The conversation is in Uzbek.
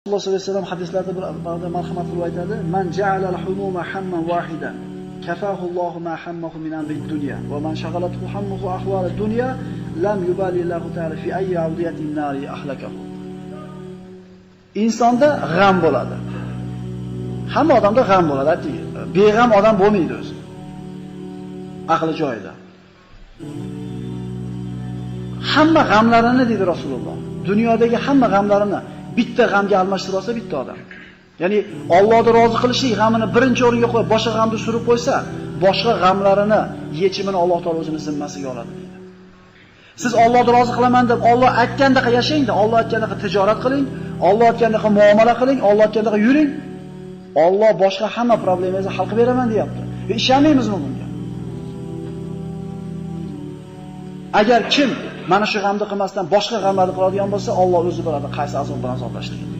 Rasululloh sollallohu alayhi vasallam hadislarda bir marhamat qilib aytadi: "Man ja'ala al-humuma hamman wahida, kafahu Allohu ma hammahu min amri dunya va man shaghalathu hammuhu ahwal ad-dunya lam yubali Allohu ta'ala fi ayyi awdiyatin nari ahlakahu." Insonda g'am bo'ladi. Hamma odamda g'am bo'ladi, aytdik. Beg'am odam bo'lmaydi o'zi. Aqli joyida. Hamma g'amlarini dedi Rasululloh. Dunyodagi hamma g'amlarini bitta g'amga almashtira olsa bitta odam. Ya'ni Allohni rozi qilishlik g'amini birinchi o'ringa qo'yib, boshqa g'amni surib qo'ysa, boshqa g'amlarini yechimini Alloh taolo o'zini zimmasiga oladi deydi. Siz Allohni rozi qilaman deb Alloh aytgandaqa yashang-da, Alloh aytgandaqa tijorat qiling, Alloh aytgandaqa muomala qiling, Alloh aytgandaqa yuring. Alloh boshqa hamma problemingizni hal qilib beraman deyapti. Ve ishonmaymizmi bunga? Agar kim mana shu g'amni qilmasdan boshqa g'amlarni qiladigan bo'lsa, Alloh o'zi biladi qaysi azob bilan azoblashligini.